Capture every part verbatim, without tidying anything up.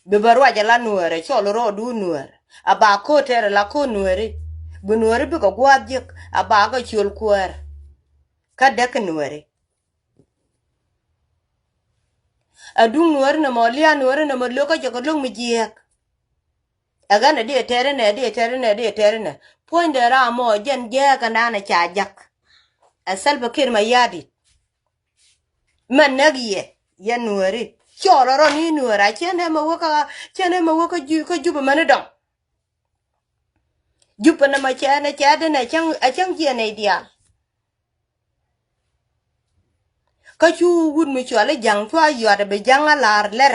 Bi bä ruac ala nuäärä, cɔl rɔɔdu nuäär. A ba ko̱o̱t tɛɛr ala ko̱o̱t nuääri. Bi nuääri bikɛ gua̱a̱th jiäk, a ba kɛ ciöl kuäär. Kä däk nuääri. A duŋ nuääri nɔmɔ, lia̱a̱ nuääri nɔmɔ, lo̱kä jɛ kɛ lo̱k mi jiääk. Ɛ ɣän ɛ di ɛ tɛɛr inɛ, ɛ di ɛ tɛɛr inɛ, ɛ di ɛ tɛɛr inɛ. Puɔ̱nydɛ ram mɔ jɛn jääk kɛ naan ɛ ca jak. Ɛ Salva Kiir Mayardit. Mɛ näk yɛ, yɛ nuääri. Cɔɔl rɔ ni nuäär, a cɛ nɛ mɛ wä kä, cɛ nɛ mɛ wä kä Ju-, kä Jubɛ mɛni dɔŋ. Jubɛ nɛ mɛ cɛ nɛ cɛ den ɛ cäŋ, ɛ cäŋ jiɛ nɛ diaal. Kä cu wut mi cuali ja̱ŋ cua yuat ɛ bi ja̱ŋ a la̱r lɛr.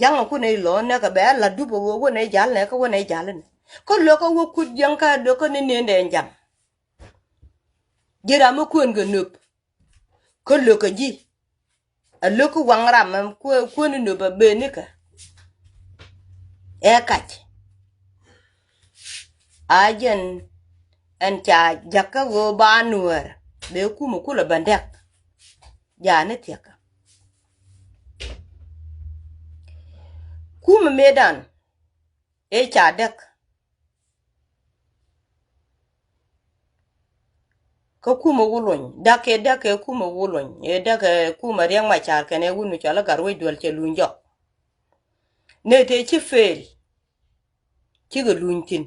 Ja̱ŋ a kun ɛ lɔ nɛ kɛ bɛ a la̱r dup ɛ wä wä nɛ jal nɛ kä wä nɛ jal nɛ. Kä lo̱k kä wä kut ja̱ŋ kä lo̱k kä ni nendɛ ja̱ŋ. Ji̱ ram mi kuën kɛ nöp. Kä lo̱k kä ji̱. A lo̱k kä waŋ ram ɛm kuë-, kuën nöp a ben nikä. Ɛ kac. A jɛn ɛn ca jakä ɣöö ba nuäär. Bɛ kumɛ kulɛ bä däk. Jaani thiakä. Kumɛ mëëdan. Ëë ca däk. Kä kumɛ wuluny, däk kɛ, däk kɛ kumɛ wuluny, ëë däk kɛ kumɛ Riɛk Macar kɛnɛ wun mi cɔal i̱ Gatwec Dual cɛ luny jɔk. Nɛ tëë ci fail, cikɛ luny thi̱n.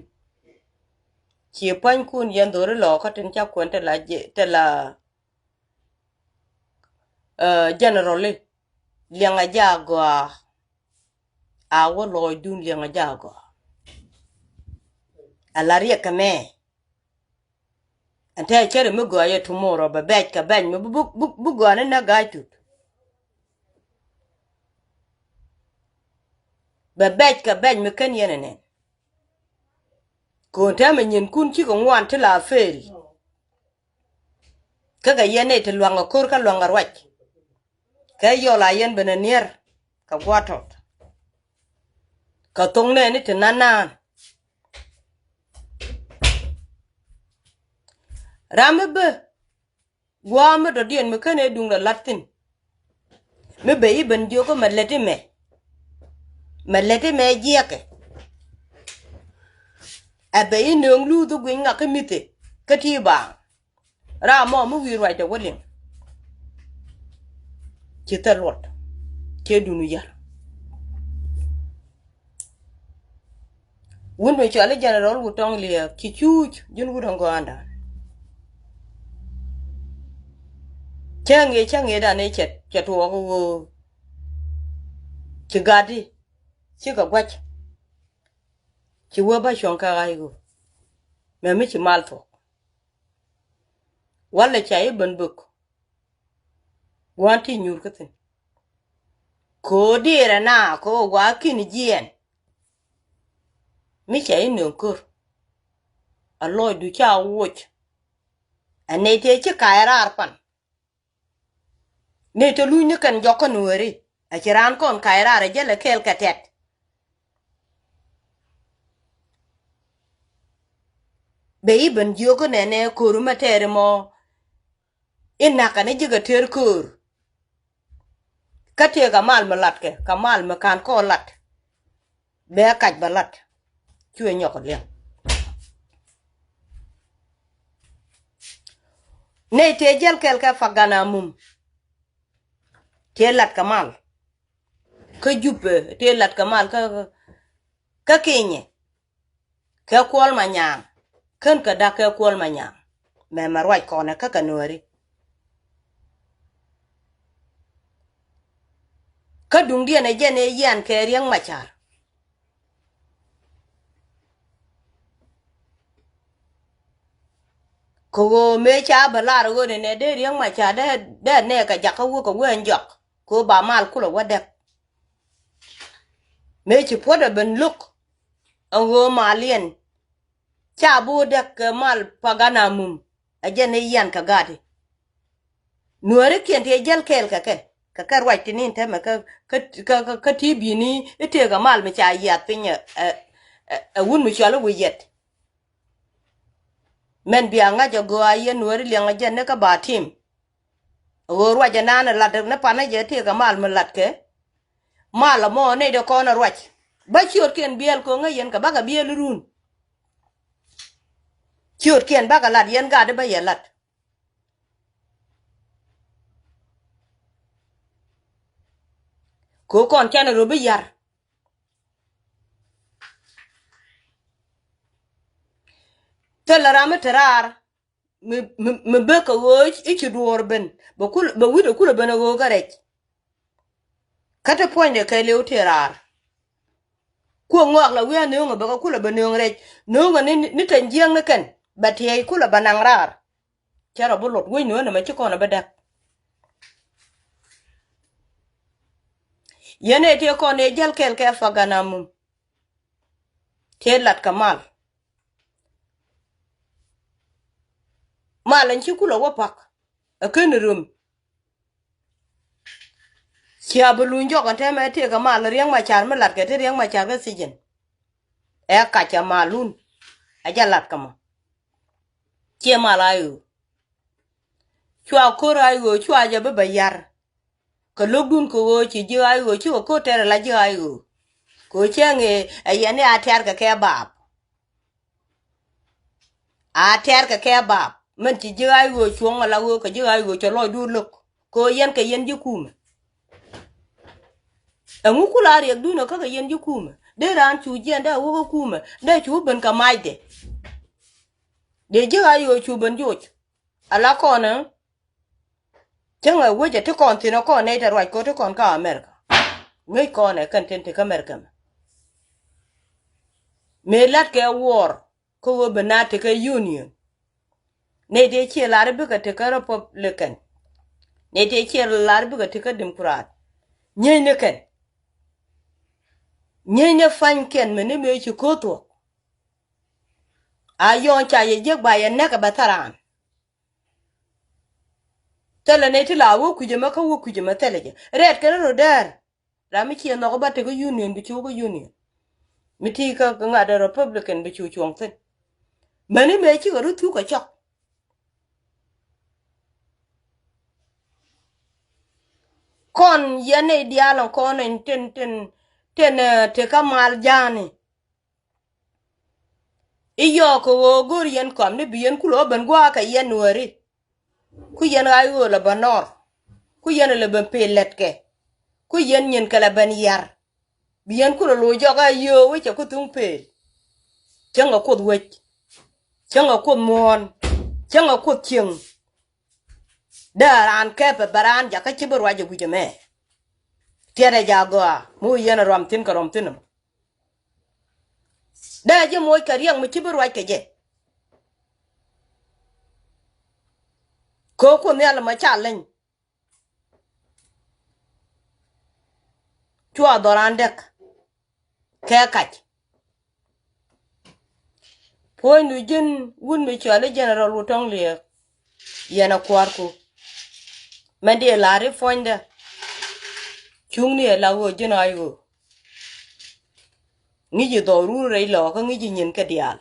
Ci pua̱nykun yɛn dho̱ri lɔɔkä tin ca kuɛn ti la jɛ-, ti la, ɛ, general i̱ Liɛŋ a jaa gɔaa. A wä lɔɔcdun Liɛŋ a jaa gɔaa. A la riɛk kɛ mɛ. Ɛn tɛ cärɛ mi gɔaa yɛ tomorrow bɛ bɛc kɛ bɛc mi bi, bi, bi, bi gɔaa ni nɛ ga̱a̱c tut. Bɛ bɛc kɛ bɛc mi ken yɛn ɛnɛn. Ko̱n täämɛ nyinkun cikɛ ŋuan ti la fail. Kä kɛ yɛn nɛy ti lua̱ŋ ɛ ko̱r kä lua̱ŋ ɛ ruac. Kɛ yɔl a yɛn ben ɛ niɛr kɛ gua̱a̱t tɔt. Kɛ thoŋ nɛɛni ti na̱n naan. Ram mi bä gua̱a̱ mi dɔ̱diɛn mi kän ɛ duŋdɛ la̱t thi̱n. Mi ben i̱ ben jiök kä mɛ lät imɛ. Mɛ lät imɛ jiɛkɛ. Ɛ ben i̱ nööŋ luuth i̱ gui̱ny ŋak kä mi̱thɛ kä ti baaŋ. Ram mɔ mi wi̱i̱ ruacdɛ wä liŋ. Ci thil luɔt cɛ dun wi̱i̱ yär. Wun mi cɔal i̱ General Wut Tɔŋ Liɛɛk ci cuuc ji̱n wut ɛn gɔ̱a̱ndan. Cä ŋi̱eec, cä ŋi̱eecdan ëë cɛ, cɛ tuɔɔk ɣöö ci gatdi cikɛ gua̱c. Ci wee bä cuɔ̱ŋ kɛ ɣa̱c ɣöö mɛ mi ci mal thuɔ̱k. Walɛ ca i̱ ben bök. Gua̱n ti nyuur kä thi̱n. Ko̱ diɛɛrɛ na ko̱ gua̱a̱ ki̱n jiɛɛn. Mi cɛ i̱ nööŋ ko̱r. A lɔcdu ca woc. Ɛ nɛy tëë ci ka̱a̱c raar pan. Nɛy te lunyni kɛn jɔk kä nueeri. A ci raan kɔn ka̱a̱c raar ɛ jälɛ kɛɛl kɛ tɛt. Bɛ i̱ ben jiök kä nɛnɛ ko̱r mɛ tɛɛri mɔ. Inakä ni ji̱ kɛ tëër köör. Kä tëë kɛ mal mi latkɛ, kɛ mal mi ka̱n kɔn lat. Bɛ kac bɛ lat. Cuɛ nyɔk kɛ liɛŋ. Nɛy tëë jäl kɛl kɛ Pagana Mum. Tëë lat kɛ mal. Kä Jupɛ tëë lat kɛ mal kä, kä Kinyɛ. Kɛ Kuɔl Manyaŋ. Kän kɛ dak kɛ Kuɔl Manyaŋ. Mɛmɛ ruac kɔnɛ kä kɛ nuääri. Kä duŋdiɛn ɛ jɛn ëë yian kɛ Riɛk Macar. Kɛ ɣöö mëë ca bɛ lar ɣöö nɛ nɛ dee Riɛk Macar dee, dee nɛ kɛ jakä wä kɛ wee ɛn jɔak. Kɛ ɣöö ba mal kulɛ wä dɛk. Mëë ci puɔ̱t ɛ ben lo̱k. Ɛn ɣöö maliɛn. Ca bi wä dɛk kɛ mal Pagana Mum. Ɛ jɛn i̱ yian kɛ gaati. Nuäärikiɛn ti jäl kɛɛl kɛ kɛ. Kɛ kɛ ruac ti ni tɛmɛ kä, kä, kä, kä, kä ti bi̱i̱ni i̱ tëëkɛ mal mi ca yiath piny ɛ, ɛ, ɛ, ɛ wun mi cuali wi̱i̱ yɛt. Mɛn bia ŋa̱c ɛ gɔaa yɛn nuääri liɛŋ ɛ jɛn ni kä ba tim. Ɣöö ruac ɛ naan ɛ lat ni panä jɛ tëëkɛ mal mi latkɛ. Mal ɛmɔ nɛy dee kɔn ɛ ruac. Bä ciötkiɛn biɛl ko̱ŋä yɛn kɛ bakɛ biɛl run. Ciötkiɛn bakɛ lat yɛn gat i̱ bä yɛ lat. Kɛ kɔn canɛ rɔ bi yar. Thilɛ ram mi te raar mi, mi, mi bek kɛ ɣöö i̱ ci duɔɔr ben bɛ kul, bɛ wi̱cdɛ kulɛ ben ɛ ɣöö kɛ rɛc. Kä te puɔ̱nydɛ kɛɛliw tëë raar. Kuɔk ŋɔak la wi̱i̱ a nööŋɛ bɛ kɛ kulɛ bɛ nööŋ rɛc. Nööŋɛ ni, ni te jiɛɛŋ ni kɛn bɛ tiɛɛc kulɛ bɛ naŋ raar. Cɛ rɔ bi luɔt wec ni ɣän ɛmɛ ci kɔn ɛ bi däk. Yɛn ɛ tëë kɔn ɛ jäl kɛɛl kɛ Paganamum. Tëë lat kɛ mal. Mal ɛn ci kulɛ wä pak ɛ ken röm. Cia bi luny jɔk ɛn tɛmɛ tëëkɛ mal Riɛk Macar mi latkɛ ti Riɛk Macar kä thijin. Ɛ kac ɛ malun. Ɛ jɛ lat kɛ mɔ. Ciɛ mal a ɣöö cua ko̱r a ɣöö cua jɛ bi bɛ yar. Kɛ lo̱kdun kɛ ɣöö ci ji̱ a ɣöö cikɛ ko̱r tɛr ala ji̱ a ɣöö. Kɛ ɣöö cɛ ŋee ɛ yɛn ni a tɛr kɛ kɛ baap. A tɛr kɛ kɛ baap mɛn ci ji̱ ɣa̱c ɣöö cuɔ̱ŋ ala ɣöö kɛ ji̱ ɣa̱c ɣöö cɛ lɔcdu lo̱k kɛ ɣöö yɛn kɛ yɛn ji̱ kumɛ. Ɛŋu kula riɛkdun ɛ kä kɛ yɛn ji̱ kumɛ dee raan cu jiɛn dee a wä kä kumɛ dee cu ben kɛ macdɛ. Dee ji̱ ɣa̱c ɣöö cu ben joc ala kɔnɛ. Cäŋɛ wecɛ ti kɔn thi̱n ɛ kɔn nɛy tɛ ruac ko̱ ti kɔn kä America. Ŋäc kɔn ɛ kɛn tin ti kä America mɛ. Mëë la̱tkɛ war kä ɣöö bi na ti kä union. Nɛy tëë ciɛ lar bikɛ ti kä Republican. Nɛy tëë ciɛ lar bikɛ ti kä Democrat. Nyieeny ni kɛn. Nyieeny ni pany kɛn mɛ ni mëë ci ko̱ thuɔ̱k. A yɔ̱ɔ̱ŋ ca yɛ jiäk ba yɛ nɛk ɛ bɛ tharan. Thilɛ nɛy ti la wä kui̱c ɛmɛ kä wä kui̱c ɛmɛ thilɛ jɛ rɛɛt kɛn rɔ dɛɛr. Ram mi ciɛ nhɔk ba tekɛ union bi cu wä kä union. Mi ti kä ŋa̱t ɛ Republican bi cu cuɔ̱ŋ thi̱n. Mäni mëë cikɛ rɔ thuk kɛ cɔk. Kɔn yɛn nɛy diaal ɛn kɔn ɛn tin tin tin, eh, tekɛ mal ja̱a̱ni. I̱ yɔɔk kɛ ɣöö go̱o̱r yɛn kɔam ni bi yɛn kulɛ ɣä ben gua̱a̱k kɛ yɛn nuääri. Ku yɛn ɣa̱c ɣöö lɛ ben nɔɔr. Ku yɛn lɛ ben pëël lätkɛ. Ku yɛn nyinkɛ lɛ ben yar. Bi yɛn kulɛ lo̱c jɔk a yio̱o̱ wecɛ ku thuŋ pëël. Cäŋɛ kuoth wec. Cäŋɛ kuoth muɔ̱ɔ̱n. Cäŋɛ kuoth cieŋ. Dee raan kɛpɛ bɛ raan jakä ci bi ruac ɛ wi̱c ɛmɛ. Tiɛtɛ ja gɔaa mi wä yɛn ɛ ruam thi̱n kɛ ruam thi̱n ɛmɔ. Dee ji̱ moc kɛ riɛk mi ci bi ruac kɛ jɛ. Kɛ kuoth nhial ɛmɔ ca leny. Cua dhɔran däk kɛ kac. Puɔ̱nydu ji̱n wut mi cɔal i̱ General Wutɔŋ Liɛɛk. Yɛn a kua̱rku. Mɛn di ɛ la̱r i̱ puɔ̱nydä. Cuŋni ɛ la ɣöö ji̱n a i̱ ɣöö ŋi̱ci dhɔk rur rɛy lɔɔkä ŋi̱ci nyin kɛ diaal.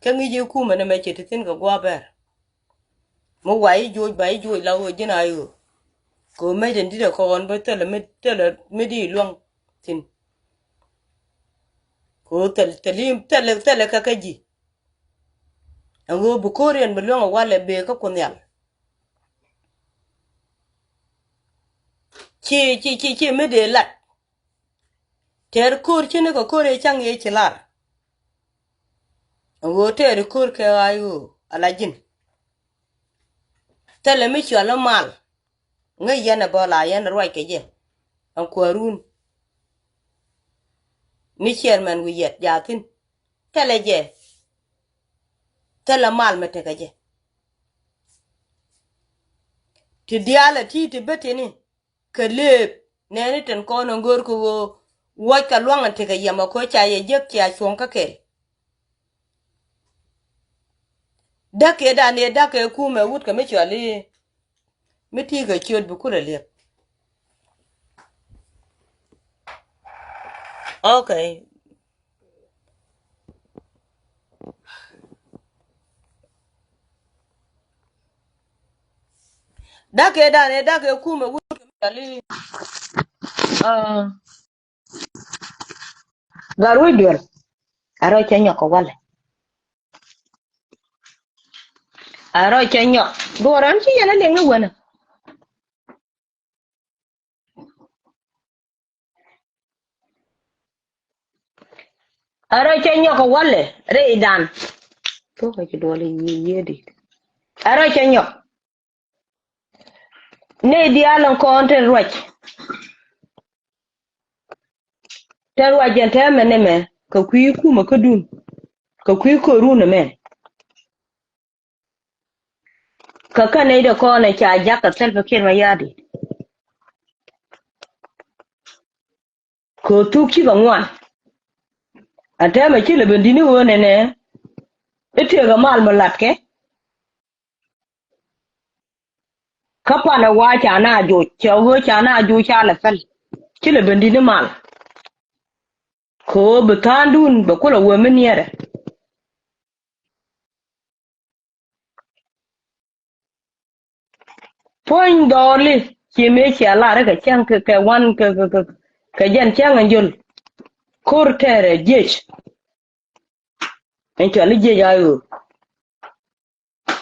Kä ŋi̱ci kumɛ ni mɛ ci ti thi̱n kɛ gua̱a̱p bɛr. Mi wa i̱ juɔc ba i̱ juɔc la ɣöö ji̱n a i̱ ɣöö. Kɛ ɣöö mec in di̱t ɛ kɔn bä thilɛ mi, thilɛ mi di luäŋ thi̱n. Kɛ ɣöö thil, thil, thilɛ, thilɛ kɛ kä ji̱. Ɛn ɣöö bi ko̱r yɛn bi luäŋ ɛ walɛ bëë kä Kuoth Nhial. Ci, ci, ci, ci mi dee lat. Tɛɛr ko̱r ci ni kɛ ko̱r ëë ca̱ŋ yee ci lar. Ɛn ɣöö tɛɛr ko̱r kɛ ɣa̱c ɣöö ala ji̱n. Thilɛ mi cual i̱ mal. Ŋäc yɛn ɛ bä la yɛn ruac kɛ jɛ. Ɛn kuäärun. Ni chairman wi̱i̱ yɛt jathin. Thilɛ jɛ. Thilɛ mal mi tekɛ jɛ. Ti diaal ɛ ti ti bä tini. Kɛ lëëp nɛɛni tin kɔn in go̱o̱r kɛ ɣöö wuɔckɛ luaŋ in tekɛ yɛmɛ ko̱ ca yɛ jiäk cia cuɔ̱ŋ kä kɛl. Däk kɛ dan yɛ däk kɛ kumɛ wut kɛ mi cuali. Mi ti kɛ ciöt bi kulɛ liɛp. Okay. Dakɛ danɛ dakɛ kumɛ wut kɛ mi cɔali. Ah, Gat wec duel. Ɛ rɔy cɛ nyɔk kɛ walɛ. Ɛ rɔy cɛ nyɔk. Duɔr ɛn ci yɛn a liŋ ni wänä. Ɛ rɔy cɛ nyɔk kɛ walɛ rɛydan. Thok ɛ ci duɔl i̱ yiëë dit. Ɛ rɔy cɛ nyɔk. Nɛy diaal in kɔn te ruac. Te ruac jɛn täämɛ nɛmɛ kɛ kui̱ kumɛ kädun. Kɛ kui̱ kärun ɛmɛ. Kɛ kä nɛy dee kɔn ɛ ca jak kɛ Salva Kiir Mayardit. Kɛ thuk cikɛ ŋuan. Ɛ täämɛ ci lɛ ben di̱t ni ɣöö nɛnɛ. I̱ tëëkɛ mal mi latkɛ. Kä panɛ wa ca na joc cɛ ɣöö ca na joc ca lɛ pɛl. Ci lɛ ben di̱t ni mal. Kɛ ɣöö bi tha̱a̱ŋdun bɛ kulɛ wee mi niɛrɛ. Puɔ̱ny dhɔɔli ci mëë cia lar kɛ cäŋ kɛ, kɛ wan kɛ, kɛ, kɛ, kɛ jɛn cäŋ ɛn jöl. Ko̱r tɛɛrɛ jiec. Ɛn cuali jiec a ɣöö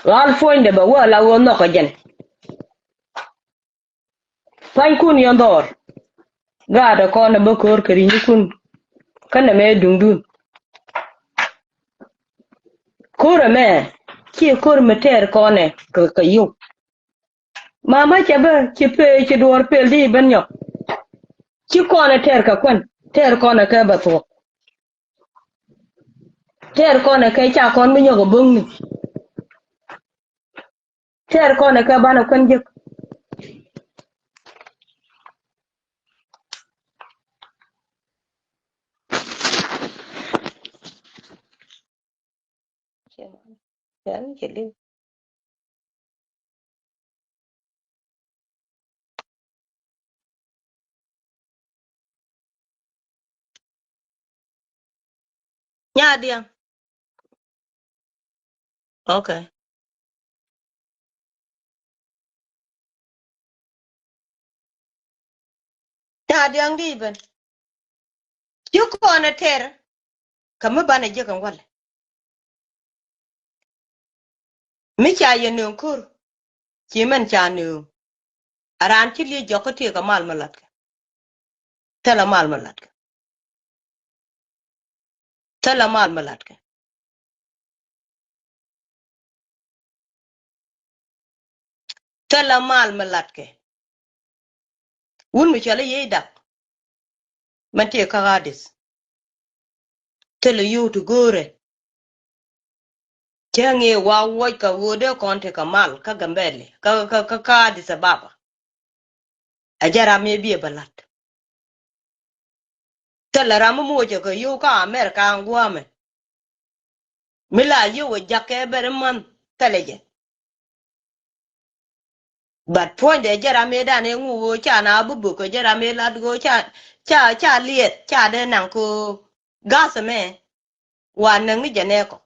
ɣal puɔ̱nydɛ bɛ wä la ɣöö nhɔk kɛ jɛn. Pua̱nykun yɔn dhɔɔr. Gaatdɛ kɔn ɛ bä ko̱r kɛ ri̱nyikun. Kä nɛmɛ duŋdun. Ko̱r ɛmɛ ciɛ ko̱r mi tɛɛr kɔn ɛ kɛ, kɛ yio̱w. Mama cɛ bä ci pee ci duɔɔr pel di ben nyɔk. Ci kɔn ɛ tɛɛr kɛ kuän tɛɛr kɔn ɛ kɛ bɛ thuɔk. Tɛɛr kɔn ɛ kɛ ca kɔn bi nyɔk ɛ bo̱ŋni. Tɛɛr kɔn ɛ kɛ banɛ kuän jek. Nya diaŋ. Okay. Nya diaŋ di ben. Ci kɔn ɛ tɛr. Kä mi banɛ jek ɛn walɛ. Mi ca yɛ nööŋ ko̱r. Ci mɛn ca nööŋ. A raan ci liec jɔk kä tëëkɛ mal mi latkɛ. Thilɛ mal mi latkɛ. Thilɛ mal mi latkɛ. Thilɛ mal mi latkɛ. Wun mi cɔl i̱ yiec dak. Mɛn tëë kä Addis. Thilɛ yio̱w ti go̱o̱rɛ. Cäŋ i̱ wa wuɔc kɛ ɣöö dee kɔn tekɛ mal kä Gambɛli kä, kä, kä, kä Addis Ababa. Ɛ jɛ ram mi biɛ bɛ la̱t. Thilɛ ram mi muɔcɛ kɛ yio̱w kä America ɛn gua̱a̱mɛ. Mi la yio̱w ɛ jakä bɛr iman thilɛ jɛ. But puɔ̱nydɛ jɛ ram mëëdan ëë ŋu ɣöö ca na bi bök kɛ jɛ ram mëë lat ɣöö ca, ca, ca liɛth ca dee naŋ kɛ ɣöö gath ɛmɛ. Wa näk ni jɛ nɛɛkɔ.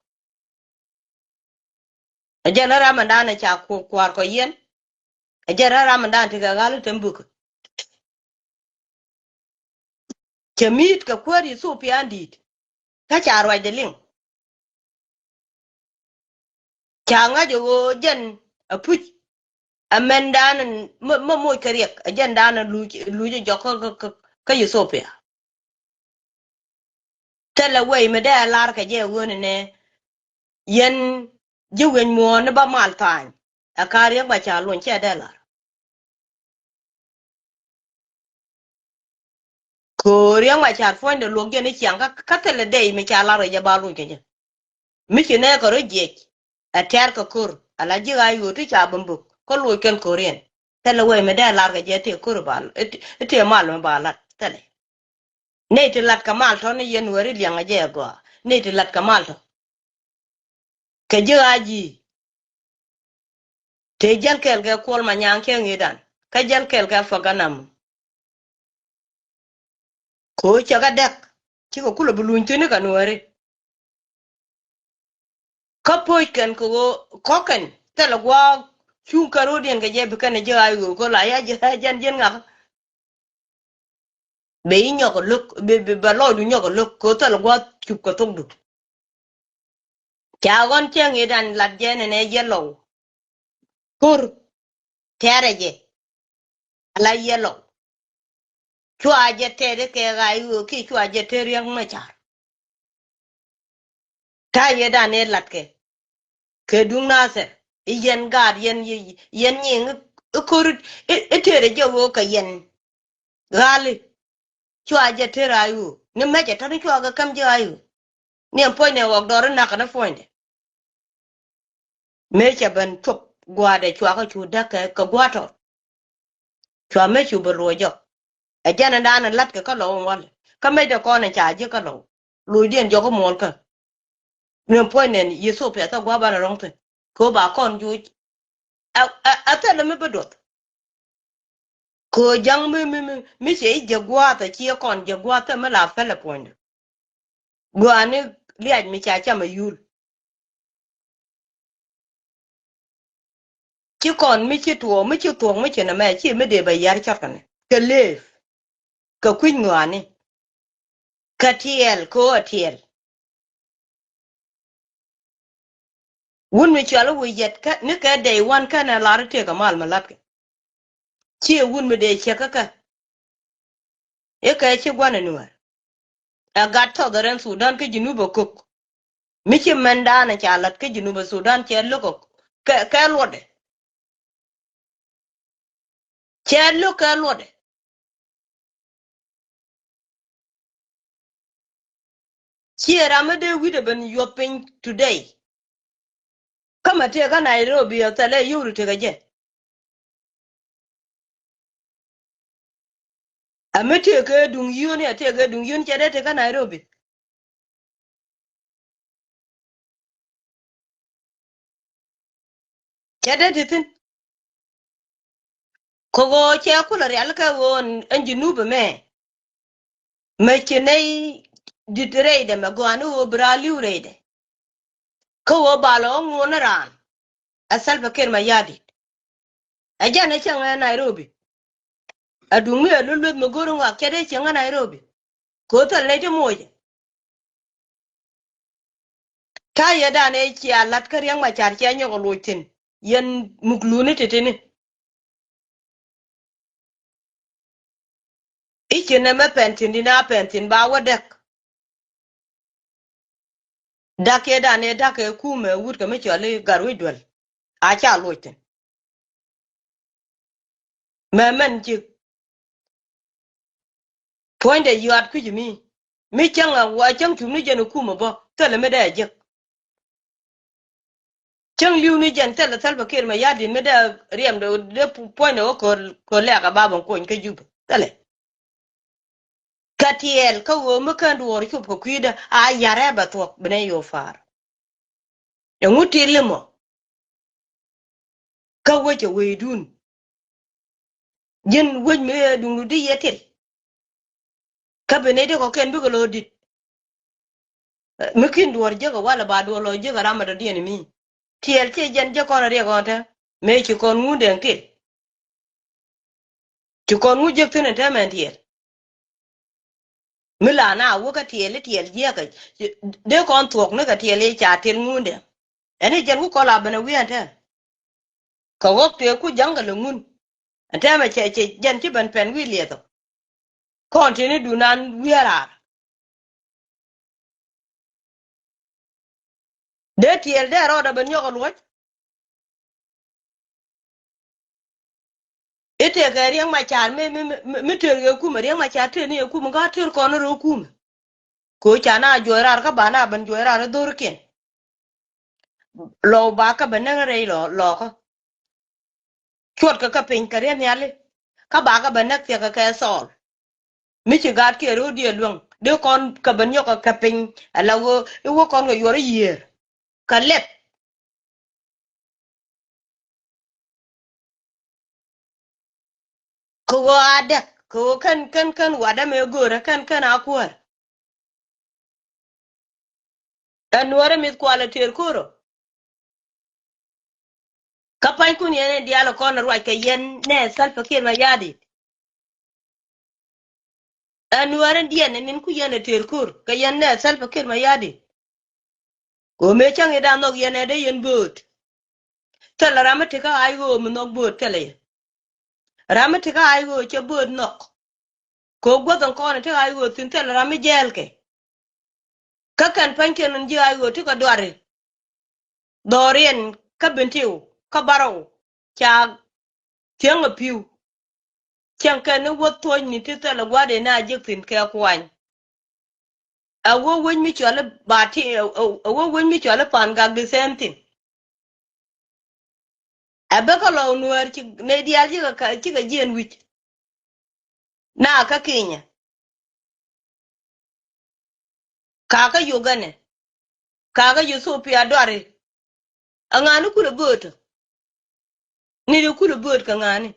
Ɛ jɛn ɛ ram ɛndan ɛ ca ku-, kua̱r kɔ yɛn. Ɛ jɛn ɛ ram ɛndan tekɛ ɣa̱l i̱ tɛm bukɛ. Cɛ mi̱i̱t kɛ kuäär Ithiopia in di̱i̱t. Kä ca ruacdɛ liŋ. Ca ŋa̱c ɛ ɣöö jɛn ɛ puc. Ɛ mɛndan in mä, mä moc kɛ riɛk ɛ jɛndan in luc, luc ɛ jɔk kä, kä, kä, kä Ithiopia. Thilɛ wec mi dee lar kɛ jɛ ɣöö ni nɛ yɛn ji̱ wi̱eny muɔ̱ɔ̱n ni ba mal tha̱a̱ny. Ɛ ka Riek Machar luny cɛ dee lar. Kɛ ɣöö Riek Machar puɔ̱nydɛ luɔk jɛ ni ciaŋ kä, kä thilɛ dee mi ca lar kɛ jɛ ba luny kɛ jɛ. Mi ci nɛ kɛ rɔ jiɛc ɛ tɛ̈r kɛ ko̱r ala ji̱ ɣa̱c ɣöö ti ca bä mbök kä loc kɛn ko̱riɛn. Thilɛ wec mi dee lar kɛ jɛ tëë ko̱r ba, tëë mal mi ba lat thilɛ. Nɛy ti lat kɛ mal tɔ̱ ni yɛn weri liɛŋ a jɛ a gɔaa. Nɛy ti lat kɛ mal tɔ̱. Kɛ ji̱ ɣa̱c ji̱. Tëë jäl kɛɛl kɛ Kuɔl Manyaŋ cɛ ŋi̱i̱dan. Kä jäl kɛɛl kɛ Paganam. Kɛ ɣöö cɛ kɛ dɛk. Cikɛ kulɛ bi luny thi̱n ni kɛ nuääri. Kä po̱c kɛn kɛ ɣöö kɔ̱kɛn thilɛ gua̱a̱k cuŋ kɛ ro̱diɛn kɛ jɛ bi kɛn ɛ ji̱ ɣa̱c ɣöö kɛ la ya ji̱ ɣa̱c jɛn ji̱n ŋakä. Bɛ i̱ nyɔk ɛ lo̱k, bɛ, bɛ, bɛ lɔcdu nyɔk ɛ lo̱k, kɛ ɣöö thilɛ gua̱a̱th cup kɛ thokdu. Ca ɣɔ̱n cäŋ i̱ dan lat jɛ nɛnɛ yellow. Ko̱r tɛrɛ jɛ. Ala yellow. Cua jɛ tɛt i̱ kɛ ɣa̱c ɣöö kiɛ cua jɛ tɛt Riɛk Macar. Ta̱yɛ dan i̱ latkɛ. Kɛ duŋ Nathir i̱ yɛn gaat yɛn, yɛn nyiŋ i̱ ko̱r i̱, i̱ tɛrɛ jɛ ɣöö kɛ yɛn. Ɣa̱li. Cua jɛ tɛr a i̱ ɣöö ni mecɛ tɔ̱ni cua kɛ käm jɛ a i̱ ɣöö. Ni ɛn puɔ̱nydɛ ɣɔk dɔɔr i̱ nakä ni puɔ̱nydɛ. Mëë cɛ ben cuɔp gua̱a̱dɛ cua kä cu däk kɛ, kɛ gua̱a̱tɔ. Cua mëë cu ben luɔc jɔk. Ɛ jɛn ɛn daanɛ la̱t kɛ kä lɔw ɛn walɛ. Kä mëcdɛ kɔn ɛn ca ji̱ kä lɔw. Luɔcdiɛn jɔk i̱ muɔlkä. Ni ɛn puɔ̱nydɛ ni Ethiopia thɛ gua̱a̱ banɛ rɔ̱ŋ thi̱n. Kɛ ɣöö ba kɔn juuc. Ɛ, ɛ, ɛ thilɛ mi bi duɔth. Kɛ ɣöö ja̱ŋ mi, mi, mi, mi cɛ i̱ jɛ gua̱a̱th ɛ ciɛ kɔn jɛ gua̱a̱th ɛ mi la pɛlɛ puɔ̱nydɛ. Gɔaa ni liac mi ca cam ɛ yul. Ci kɔn mi ci tuɔɔk, mi ci thuɔɔk, mi ci nɛmɛ, ci mi dee bɛ yar cɔt kɛnɛ. Kɛ lëëf. Kɛ kui̱ny ŋɔaani. Kɛ tiɛɛl, kɛ ɣöö ɛ tiɛɛl. Wun mi cɔal i̱ wi̱i̱ yɛt kä, ni kɛ day one kɛnɛ lar i̱ tëëk kɛ mal mi la̱tkɛ. Ciɛ wun mi dee cieŋ kä kä. I̱ kɛ ci gua̱n ɛ Nuäär. Ɛ gat Southern Sudan kä Junub ɛ kök. Mi ci mɛndan ɛ ca la̱t kä Junub ɛ Sudan cɛ lo̱k ɛ kɛ, kɛ luɔtdɛ. Cɛ lo̱k kɛ luɔtdɛ. Ciɛ ram mi dee wi̱cdɛ ben yuɔth piny today. Kä mɛ tëëk kä Nairobi ɛ thɛlɛ yio̱w ri tëëk ɛ jɛ. Ɛ mi tëëk kɛ duŋ yio̱n, ɛ tëëk kɛ duŋ yio̱n cɛ dee tëëk kä Nairobi. Cɛ dee ti thi̱n. Kɛ ɣöö cɛ kulɛ rialikä ɣöö ɛn Junub ɛmɛ. Mɛ ci nɛy di̱t rɛydɛ mɛ gɔaa ni ɣöö bi raan li̱w rɛydɛ. Kä ɣöö ba lɔ ŋuɔ̱n ni raan. Ɛ Salva Kiir Mayardit. Ɛ jɛn ɛ cäŋ ɛ Nairobi. Ɛ duŋ mi ɛ lueth lueth mi go̱r in ɣɔak cɛ dee cieŋ ɛ Nairobi. Ko̱ thil nɛy ti moc. Ta̱yɛ dan ɛ cia la̱t kä Riɛk Macar cia nyɔk ɛ loc thi̱n. Yɛn muk luni ti̱ti̱ni. I̱ ci nɛmɛ pɛn thi̱n di̱n a pɛn thi̱n ba wä däk. Da̱k yɛ dan ɛ da̱k ɛ kumɛ wut kɛ mi cɔal i̱ Gatwec Duel. A ca loc thi̱n. Mɛ mɛn ji̱. Puɔ̱nydɛ yuat kui̱c mi. Mi cäŋ a wa cäŋ cum ni jɛn ɛ kumɛ bä. Thilɛ mi dee a jiäk. Cäŋ li̱w ni jɛn thilɛ Salva Kiir Mayardit mi dee riɛm dee puɔ̱nydɛ wä köör, köör lɛɛk a ba ben kuɔny kä Juba. Thilɛ. Kä tiɛɛl kä ɣöö mi kän duɔɔr cop kɛ kui̱dä a yarɛ bɛ thuɔ̱k bi nɛ yo̱o̱ pa̱a̱r. Ɛŋu til imɔ? Kä wec ɛ wecdun. Ji̱n wec mi ɛ duŋdu di yɛ til. Kä bi nɛy ti kɔ̱kiɛn bikɛ lo̱o̱ di̱t. Mi kin duɔ̱ɔ̱r jiäk ɛ walɛ ba duɔ̱ɔ̱r lɔ jiäk ɛ ram ɛ dɔ̱diɛn mi. Tiɛɛl ci jɛn jiäk kɔn ɛ riɛk ɣɔn te. Mëë ci kɔn ŋun dɛŋ til. Ci kɔn ŋu jiäk thi̱n ɛ te mɛn tiɛɛl. Mi la na wä kä tiɛɛl i̱ tiɛɛl jiäkä. Dee kɔn thuɔ̱k ni kɛ tiɛɛl i̱ ca til ŋun dɛŋ. Ɛn i̱ jɛn ku kɔn la ben ɛ wi̱i̱ ɛn te. Kɛ ɣɔ̱k tëë ku ja̱ŋ kɛ lɛ ŋun. Ɛn tɛmɛ cɛ, cɛ jɛn ci ben pɛn wi̱i̱ liɛth ɔ. Kɔn tini dunan wi̱i̱ raar. Dee tiɛɛl dee rɔɔdɛ ben nyɔk ɛ luɔ̱c. I̱ tëëkɛ Riɛk Macar mi, mi, mi, mi tëër kɛ kumɛ, Riɛk Macar tëër ni kɛ kumɛ, kä tëër kɔn rɛ kumɛ. Kɛ ɣöö ca na juɔc raar kä ba na ben juɔc raar i̱ dho̱rkiɛn. Lɔw ba kä ben näk rɛy lɔ, lɔkä. Cuɔtkɛ kä piny kɛ riɛth nhiali. Kä ba kä ben näk thiɛkɛ kɛ thɔɔl. Mi ci gaat kiɛ ro̱o̱diɛ luäŋ. Dee kɔn kä ben nyɔk kɛ piny. Ala ɣöö i̱ wä kɔn kɛ yuɔr i̱ yiëër. Kä lɛp. Kɛ ɣöö a däk, kɛ ɣöö kän, kän, kän watdä mëë göörä, kän, kän a kuäär. Ɛ nuɔ̱ɔ̱rä mi̱th kualɛ tëër ko̱rä. Kä pa̱nykun yɛn in diaal ɛ kɔn ɛ ruac kɛ yɛn nɛ Salva Kiir Mayardit. Ɛ Nuäär in diɛn ɛ nin ku yɛn ɛ tëër ko̱r kɛ yɛn nɛ Salva Kiir Mayardit. Kɛ ɣöö mëë cäŋ i̱ da̱a̱n nhɔk yɛn ɛ dee yɛn bööt. Thilɛ ram mi tekä ay ɣöö mi nhɔk bööt thilɛ yɛ. Ram mi tekä ay ɣöö cɛ bööt nhɔk. Kɛ ɣöö guäth in kɔn in tekä ay ɣöö thi̱n thilɛ ram mi jɛɛl kɛ. Kä kɛn pa̱nykiɛn in ji̱ ay ɣöö tekɛ duari. Dhɔriɛn kä Bentiu kä Barɔw ca thiäŋ ɛ pi̱w. Cäŋ kɛn ni wäth thuɔ̱cni ti thilɛ gua̱a̱r in a jiäk thi̱n kɛ kuany. Ɛ wä wec mi cɔal i̱ Bati, ɛ wä wec mi cɔal i̱ Pangak the same thing. Ɛ bä kä lɔw Nuäär ci nɛy diaal cikɛ, cikɛ jiɛn wi̱c. Na kä Kenya. Kakä Uganda. Kakä Ethiopia duari. Ɛ ŋa̱ni kulɛ bööt ɔ. Ni di kulɛ bööt kɛ ŋa̱ni.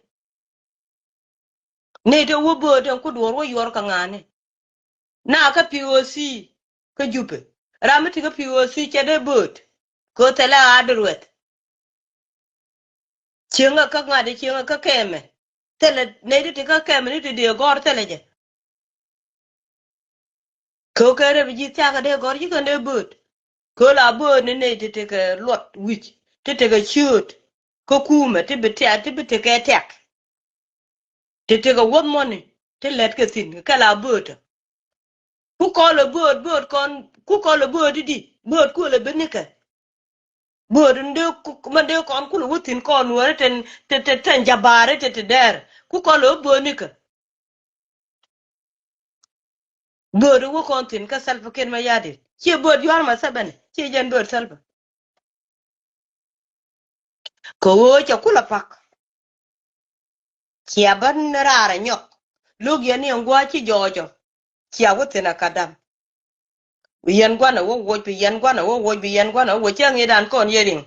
Ni di wä bööt ɛn ku duɔ̱ɔ̱r wä yuɔr kɛ ŋa̱ni. Na kä P O C kä Jupɛ. Ram mi ti kä P O C cɛ dee bööt. Kɛ thilɛ a di ruɛth. Cieŋä kä ŋa̱t cieŋä kä kɛmɛ. Thilɛ nɛy ti ti kä kɛmɛ ni ti dee gɔ̱r thilɛ jɛ. Kɛ ɣöö kɛ rɛp ji̱ thia̱kä dee gɔ̱r ji̱ kɛn dee bööt. Kɛ ɣöö la bööt ni nɛy ti tekɛ luɔt wi̱c ti tekɛ ciööt. Kä kumɛ ti bi tiak ti bi tekɛ tiak. Ti tekɛ wuɔ̱th mɔni ti lät kɛ thi̱n kɛ la bööt. Ku kɔl ɛ bööt bööt kɔn ku kɔl ɛ bööt i̱di bööt kuël ɛ bi nikɛ. Bööt in dee ku mɛn dee kɔn kulɛ wä thi̱n kɔn Nuääri tin tin tin jabaari tin tin dɛɛr ku kɔl ɛ wä bööt nikɛ. Bööt wä kɔn thi̱n kä Salva Kiir Mayardit. Ciɛ bööt yua̱r ma Museveni, ciɛ jɛn bööt Salva. Kɛ ɣöö cɛ kulɛ pak. Cia bä ni raar ɛ nyɔk. Lo̱k yɛn ni ɛn gua̱a̱c ci jɔɔcɔ. Cia wä thi̱n ɛ kadam. Bi yɛn gua̱n ɛ wä woc, bi yɛn gua̱n ɛ wä woc, bi yɛn gua̱n ɛ wä woc. Cä ŋi̱i̱c dan kɔn yɛ riŋ.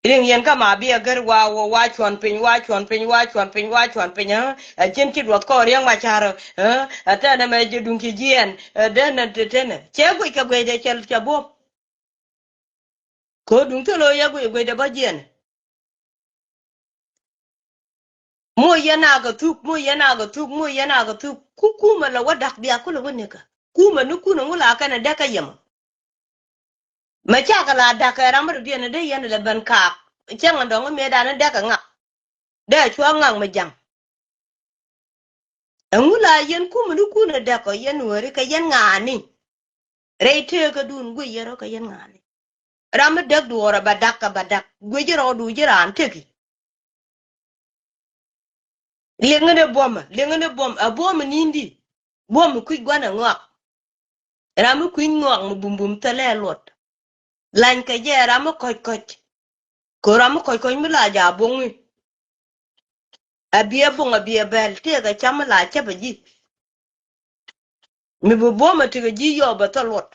Riŋ yɛn kä ma bi ɛ gär wa wä wa cuɔn piny, wa cuɔn piny, wa cuɔn piny, wa cuɔn piny, ɛ? Ɛ ji̱n ci duɔth kɔɔr yɛn ma ca̱r, ɛ? Ɛ tɛnɛ mɛ ji̱ duŋ ci jiɛɛn, ɛ, denɛ, denɛ. Cɛ guic kɛ guic dɛ cɛ, cɛ buɔ̱m. Kɛ ɣöö duŋ thil ɣöö yɛ guic guic dɛ bä jiɛn. Moc yɛn a kɛ thuk, moc yɛn a kɛ thuk, moc yɛn a kɛ thuk. Ku kumɛ lɛ wä da̱k bia kulɛ wä nikä. Kumɛ ni kun ɛŋu la kɛn ɛ däk kä yɛmɔ. Mɛ cakɛ la da̱k kɛ ram bä dɔ̱diɛn ɛ dee yɛn ɛ lɛ ben kaak. Cäŋ ɛ dɔ̱ŋ mëëdan ɛ däk kɛ ŋak. Dee cua ŋak mi ja̱ŋ. Ɛŋu la yɛn kumɛ ni kun ɛ däk kɔ yɛn wääri kɛ yɛn ŋa̱a̱ni. Rɛy tëëkädun guic yɛn rɔ kɛ yɛn ŋa̱a̱ni. Ram mi däk duɔɔrɛ ba da̱k kɛ ba da̱k guic rɔɔdu ji̱ raan tëki. Liŋä ni buɔmä, liŋä ni buɔm, ɛ buɔmä ni̱n di. Buɔmä kui̱c gua̱n ɛ ŋɔak. Ram mi kui̱c ŋɔak mi bumbum thilɛ luɔt. Lany kɛ jɛ ram mi kɔc kɔc. Kɛ ram mi kɔc kɔc mi la ja buɔŋ mi. A biɛ buɔŋ a biɛ bɛl tëëk a cam mi la cäp a ji̱. Mi bi buɔmä tekɛ ji̱ yɔɔp a thil luɔt.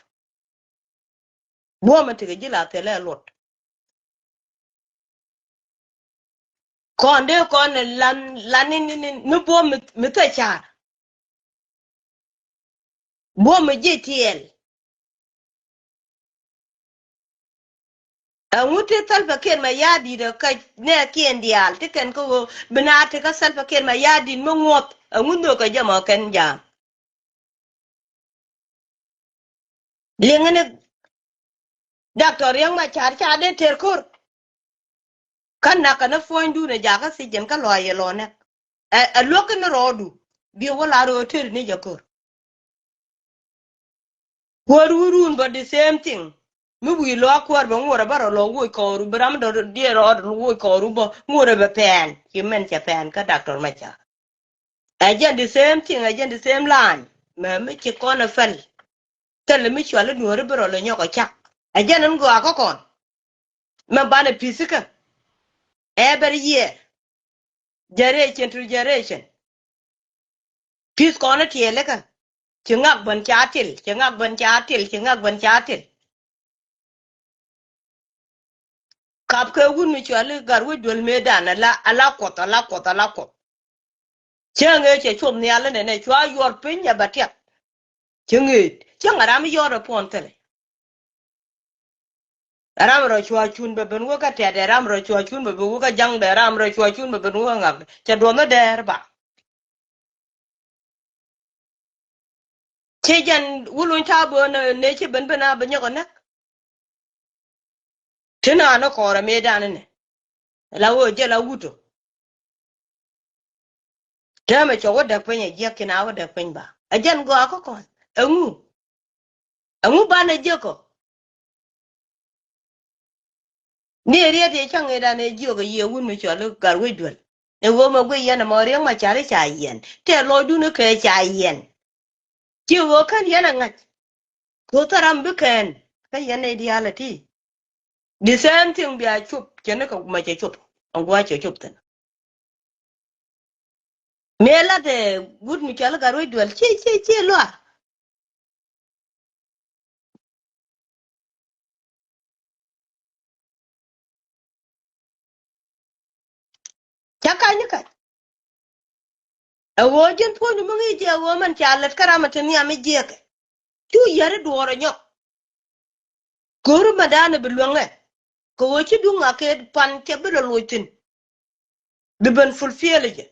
Buɔmä tekɛ ji̱ la thilɛ luɔt. Kɔn dee kɔn lan, lan ni, ni, ni, ni buɔm mi, mi thil ca̱r. Buɔm mi ji̱ tiɛɛl. Ɛŋu ti Salva Kiir Mayardit kä nɛɛkiɛn diaal ti kɛn kä ɣöö bi na ti kä Salva Kiir Mayardit mi ŋuɔth. Ɛŋu nhök kɛ jɛ mɔ kɛn ja̱a̱m. Liŋä ni Doctor Riek Machar ca dee tëër ko̱r. Kä nakä ni puɔ̱nydun ɛ jakä thiec jɛn kä lɔaac yɛ lɔnɛ. Ɛ, ɛ luäk kä ni rɔɔdu. Bi wä la röö tëër ni jɛ ko̱r. Kuäär wurun bä the same thing. Mi wi̱i̱ lɔak kuäär bä ŋuɔrɛ bä rɔ lɔ woc kɔɔru bi ram dɔ diɛ rɔ woc kɔɔru bä ŋuɔrɛ bɛ pɛn ci mɛn cɛ pɛn kä Doctor Machar. Ɛ jɛn the same thing, ɛ jɛn the same line. Mɛ mi ci kɔn ɛ fɛl. Thilɛ mi cuali nuɔri bi rɔ lɛ nyɔk ɛ cak. Ɛ jɛn ɛn gɔaa kä kɔn. Mɛ banɛ peace kä. Every year. Generation to generation. Peace kɔn ɛ tiɛɛlikä. Ci ŋak bän ca til, ci ŋak bän ca til, ci ŋak bän ca til. Kap kɛ wut mi cuali gat wec duel mëëdan ala, ala kuɔth, ala kuɔth, ala kuɔth. Cä ŋee cɛ cuɔp nhial inɛnɛ cua yuɔr piny ɛ bɛ tiɛk. Cä ŋee cä ŋa̱ ram yɔr ɛ puɔn thilɛ. Ram rɔ cua cun bɛ ben wä kä tɛt ɛ ram rɔ cua cun bɛ ben wä kä jaŋdɛ ram rɔ cua cun bɛ ben wä kä ŋak cɛ duɔth ni dɛɛr ba. Ci jɛn wulun ca bö nɛ ci ben ben a bɛ nyɔk a näk. Ti na ni kɔɔrɛ mëëdan ni la wä jɛ la wut ɔ. Täämɛ cɔ wä däk piny ɛ jiäk kin a wä däk piny ba ɛ jɛn gɔaa kä kɔn. Ɛŋu? Ɛŋu banɛ jiäk ɔ? Ni riet yɛ cäŋ idan ɛ jiök ɛ yiëë wun mi cɔl i̱ Gatwec Duel. Ni ɣöö mɛ guic yɛn ɛmɔ Riek Machar i̱ ca yiɛn tɛ lɔcdun ikɛ ca yiɛn. Ci ɣöö kän yɛn ɛ ŋa̱c. Koth ram bi kɛn kä yɛn nɛy diaal ɛ ti. The same thing bia cop cɛ ni kɛ mɛ cɛ cop. Ɛn gua̱a̱c cɛ cop thi̱n. Mëë lat ɛ wut mi cɔal i̱ Gatwec Duel ci ci ci luaar. Ca ka̱ny ni ka̱ny. Ɛ ɣöö ji̱n puɔ̱nydu mi ŋi̱i̱c jɛ ɛ ɣöö mɛn ca lät kä ram ɛ te nhiam mi jiɛkɛ. Cu yäri duɔɔr ɛ nyɔk. Ko̱ri mɛ da̱a̱n ɛ bi luäŋɛ kɛ ɣöö ci duŋ a kɛ pan cɛ bi lɔ loc thi̱n. Bi ben fulfill jɛ.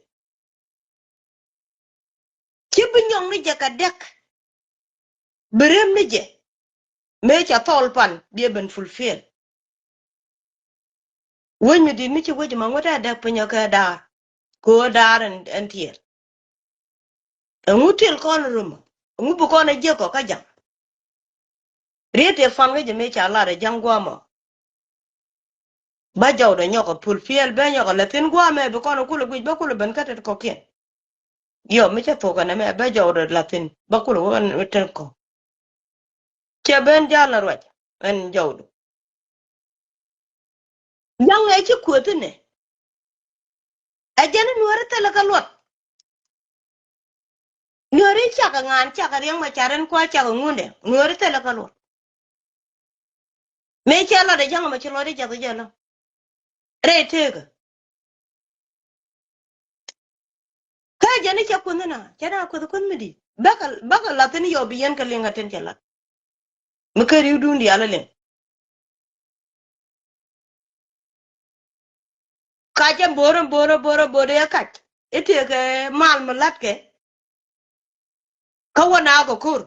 Ci bi nyɔŋ ni jɛ kɛ dɛk. Bi rem ni jɛ. Mëë ca thɔl pan biɛ ben fulfill. Wec mi di̱t mi ci wec ma ŋuɔ̱t ɛ dɛk piny ɔ kɛ daar. Kɛ ɣöö daar ɛn, ɛn tiɛɛl. Ɛŋu til kɔn rumɔ? Ɛŋu bi kɔn ɛ jiäk ɔ kä ja̱ŋ? Riet tëë pan kä jɛ mëë ca lat ɛ ja̱ŋ guamɔ. Ba jɔwdɛ nyɔk ɛ pul piɛl bɛ nyɔk ɛ la thi̱n guamɛ bi kɔn ɛ kulɛ guic ba kulɛ ben kä tet kɔkiɛn. Yɔ mi cɛ thok ɛn ɛmɛ bɛ jɔwdɛ la thi̱n ba kulɛ wä ɛn tet kɔ. Cɛ ben jal ɛ ruac ɛn jɔwdu. Ja̱ŋ ɛ ci kuäthinɛ. Ɛ jɛn i̱ nuääri thilɛ kä luɔt. Nuääri cakɛ ŋaan cakɛ Riek Machar in kua cakɛ ŋundɛ nuääri thilɛ kä luɔt. Mëë cɛ lɔt ɛ ja̱ŋ ɛmɛ ci lɔt i̱ jath jɛ lɔ rɛy teekä. Kä jɛn i̱ cɛ kuänh na cɛ na kuäth kuänh mi di̱i̱t bäkɛ bäkɛ lath in yɔ bi yɛn kɛ liŋ kä tin cɛ lath. Mi kä ri̱wdun diaal ɛ liŋ. Kacä bo̱rä bo̱rä bo̱rä bo̱rä yɛ kac i̱ tëëkɛ mal mi la̱tkɛ. Kä wä naakɔ ko̱r